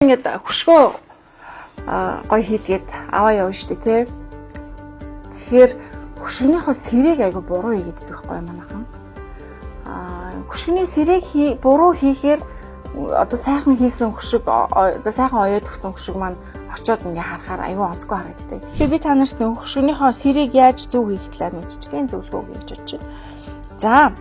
Ингээд хөшгөө гоё хийлгээд аваа явна шүү дээ, тий. Тэгэхээр хөшгөнийхөө сэрээг айгу буруу хийгээд идэх байхгүй манайхан. Хөшгөний сэрээг буруу хийхээр одоо сайхан хийсэн хөшиг, одоо сайхан оёод өгсөн хөшиг маань очоод ингээ харахаар айгүй онцгой харагддаг. Тэгэхээр би та нарт нөгөө хөшгөнийхөө сэрээг яаж зөв хийх талаар нэг жижигхэн зөвлөгөө өгье гэж бодож байна.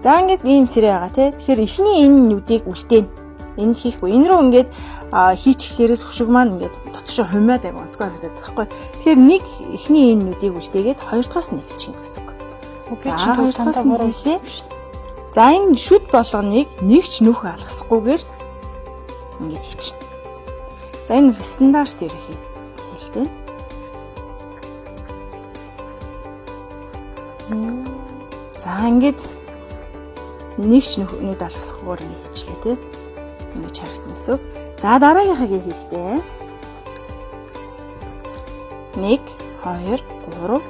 За ингээд ийм сэрээ байгаа тий. Тэгэхээр эхний энэ нүдийг үлдээн. Энд хийхгүй. Энэ рүү ингээд хийчихлээрээс хөшиг маань ингээд дотшоо хумаад айгүй онцгой харагдаад байхгүй. Тэгэхээр нэг эхний энэ нүдийг үлдээгээд хоёр дахьаас нь эхэлчих юм гэсэн үг. Би чинь хоёр дахьаас дандаа нь буруу хэлээ. За энэ шүд болгоныг нэг ч нүх алгасахгүйгээр ингээд хийчихнэ. За энэ бол стандарт ерөнхий хэлтэй. За ингээд нэг ч нүд алгасахгүйгээр ингээд хийчлээ тий. Ингэж харагдана гэсэн үг. За дараагийнхыг хийхдээ 1 2 3.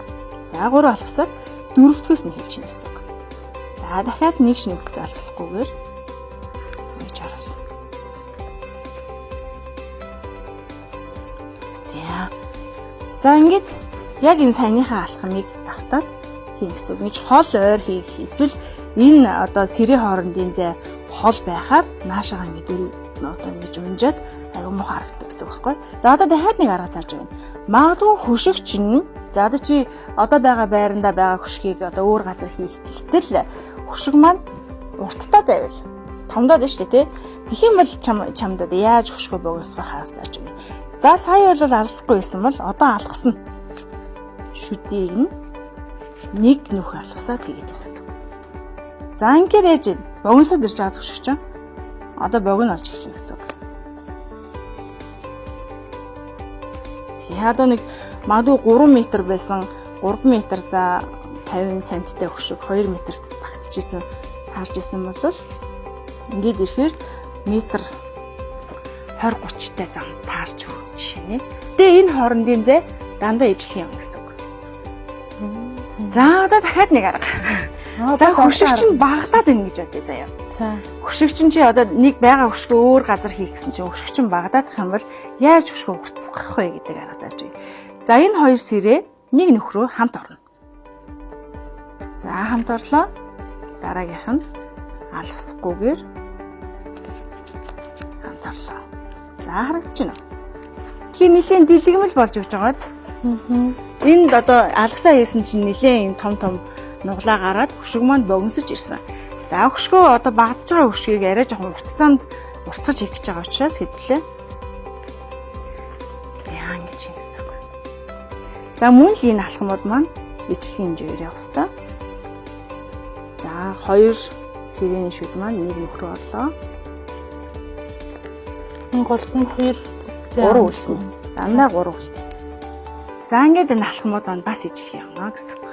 За 3 алгасаад дөрөвдгөөс нь хэлж гэсэн үг. За дахиад нэг ч нүд алгасахгүйгээр ингэж оруулна. За. За ингээд яг энэ саяныхаа алхмыг давтаад хийнэ гэсэн үг. Ингэж хол ойр хийх эсвэл энэ одоо сэрээ хоорондын зай хол байхаар наашаага ингээд дөрөв одоо ингэж унжаад аюу муухай харагддаг гэсэн үг байхгүй. За одоо дахиад нэг арга зааж өгнө. Магадгүй хөшиг чинь за одоо чи одоо байгаа байрандаа байгаа хөшгийг одоо өөр газар хийх гэтэл хөшиг маань урттаа байвал томдоод байна шүү дээ тий. Тэгэх юм бол чамд одоо яаж хөшгөө богиносгох арга зааж өгнө. За сая бол алгасахгүй байсан бол одоо алгасна. Шүдийг нь нэг нүх алгасаад хийгээд гэсэн. За ингээд яаж вэ? Богиносоод ирж байгаа хөшиг чинь одоо богино олж эхлэх гэсэн үг. За одоо нэг магадгүй 3 м байсан 3 м за 50 санттай хөшиг 2 м-т багтчихсэн таарч исэн бол ингээд ирэхээр метр 20 30-тай зам таарч өгөх жишээ нэ. Тэгээ энэ хоорондын зай дандаа ижлэх юм гэсэн үг. За одоо дахиад нэг арга. За хөшиг чинь багадаад байна гэж бодъё заяа. За. Хөшиг чинь чи одоо нэг байгаа хөшгөө өөр газар хийх гэсэн чинь хөшиг чинь багадах юм бол яаж хөшгөө уртсгах вэ гэдэг арга зааж өгье. За энэ хоёр сэрээ нэг нөхрөө хамт орно. За хамт орлоо. Дараагийнх нь алгасахгүйгээр хамт орлоо. За харагдаж байна уу? Тэгэхээр нэлээд дэлгэмэл болж өгч байгааз. Энд одоо алгасаа хийсэн чинь нэлээд юм том том нуглаа гараад хөшиг маань богиносож ирсэн. За хөшгөө одоо багадж байгаа хөшгийг арай жоохон урт занд уртгаж хийх гэж байгаа учраас хэдлээ. Яа ингэж юм гэсэн үг. За мөн л энэ алхмууд маань ижлэгийн хэмжээгээр явах хэвээр. За хоёр сэрэний шүд маань нэг нөхрөө орлоо. Энэ голд нь хоёр зай 3 үлдэнэ. Дандаа 3 үлдэнэ. За ингээд энэ алхмууд маань бас ижлэх явна гэсэн үг.